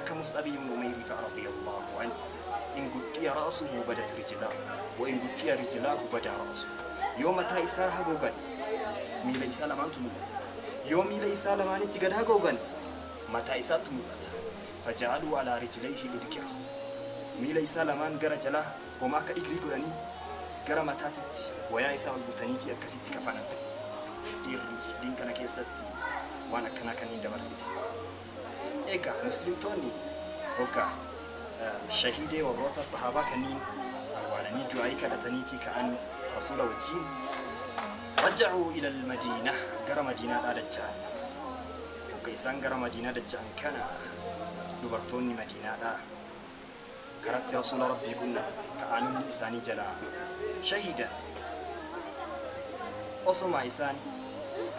Akka Mus'abii ibn Umayrii fa'a radiyallahu anhu in guxxiya ra'suhu badat rijlaahu wa in guxxiya rijlaahu badaa ra'suhu. Yoo mataa isaa hagoogan miila isaa lamaantu mul'ata. Yoo miila isaa lamaanitti gad hagoogan mataa isaattu mul'ata. Faja'aluu alaa rijlayhi idkira. Miila isaa lamaan gara jalaa homa akka dhikrii godhanii gara mataatitti wayaa isaa ol butaniifii akkasitti kafanan. Dhiirri diin kana keessatti waan akkanaa kanniin dabarsite. Egaa muslimtoonni hogga shahiidee warroota sahaabaa kanniin awwaalanii du'aa'ii kadhataniifii ka'an Rasuula wajjiin raja'uu ilal madiinah gara madiinaadhaa dacha'an. Hogga isaan gara madiinaa dacha'an kana dubartoonni madiinaadhaa karatti Rasuula Rabbii qunnaman ka aanonni isaanii jalaa shahiidan. Osoma isaan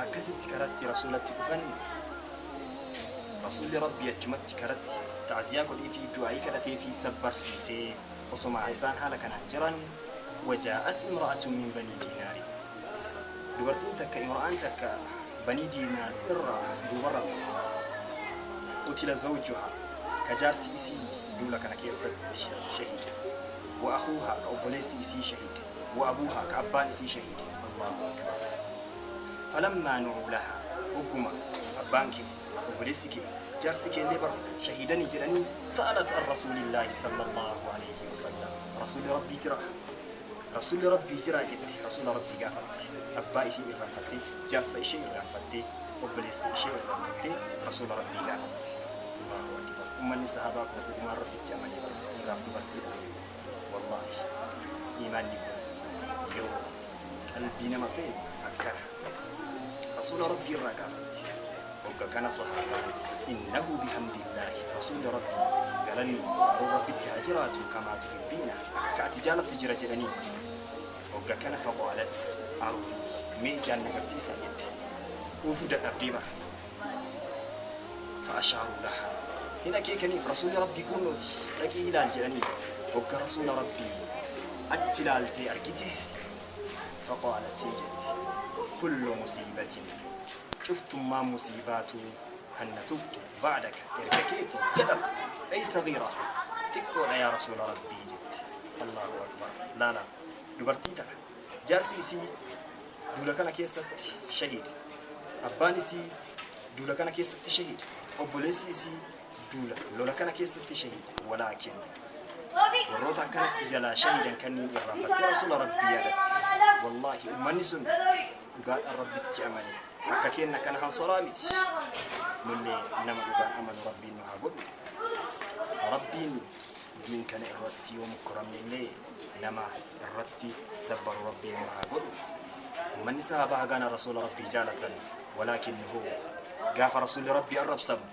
akkasitti karatti Rasuulatti dhufan Rasuulli Rabbii achumatti karatti ta'ziyaa godheefii du'aa'ii kadhateefii sabbarsiisee osoma isaan haala kanaan jiran wajaa'at imra'atun min banii diinaari dubartiin takka imra'aan takka banii diinaar irraa duubarra dhufte qutila zawjuhaa ka jaarsi isii duula kana keessatti shahiide wa akhuuhaa ka obboleessi isii shahiide wa abuuhaa ka abbaan isii shahiide Allaahu akbar falammaa nu'uu lahaa hogguma abbaan kee obboleessi kee jaarsi keellee bar shahiidanii jedhanii sa'alat an rasuulillaahi sallallaahu aleyhi wasallam rasuulli rabbii jiraa rasuulli rabbii jiraa jette rasuula rabbii gaafatte abbaa isii irraanfattee jaarsa ishee irraanfattee obboleessa ishee irraanfattee rasuula rabbii gaafatte Allaahu akbar ummanni sahaabaa kun dhugumaan rabbitti amanee bar dhiiraaf dubartiidha Wallaahi iimaanni kun yoo qalbii nama seenu akkana. Rasuula Rabbii irraa gaafatte. Hogga kana sahaabaan innahu bihamdillaahi Rasuulli Rabbii galanni faaruun Rabbitti haa jiraatu kamaa tuhibbiina akka ati jaalattu jira jedhaniin. Hogga kana faqaalat aruunii mee ijaan na garsiisaa jette. Quufuu dadhabdee bar. Fa'ashaaruu lahaa hin akeekaniif Rasuulli Rabbii kuunnooti dhaqii ilaal jedhaniin. Hogga Rasuula Rabbii achi laaltee argite faqaalat ni jette kullu musiibatin cuftummaan musiibaatuu kan na tuqxu ba'daka erga keeti jedhama ay sagiira xiqqoodha yaa Rasuula Rabbii jette. Allaahu akbar laalaa dubartii tana jaarsi isii duula kana keessatti shahiide. Abbaan isii duula kana keessatti shahiide. Obboleessi isii duula lola kana keessatti shahiide. Walaakin warroota akkanatti jalaa shahiidan kanniin irraanfattee Rasuula Rabbii yaadatte. Wallaahi ummanni sun dhugaadhaan Rabbitti amane. Akka keenna kana hansoraa miti. Nullee nama dhugaan amanu Rabbiin nu haa godhu. Rabbiin diin kana irratti yoo mukkoramne illee nama irratti sabbaru Rabbiin nu haa godhu. Ummanni sahaabaa hagana Rasuula Rabbii jaalatan walaakin hoo gaafa Rasuulli Rabbii arrabsamu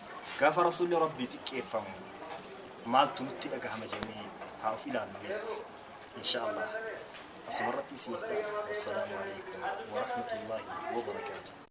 gaafa Rasuulli Rabbii xiqqeeffamu maaltu nutti dhagahama jennee haa of ilaallu mee insha Allah asumarratti isiniif dhaama wassalaamu alaikum warahmatullaahi wabarakaatuh.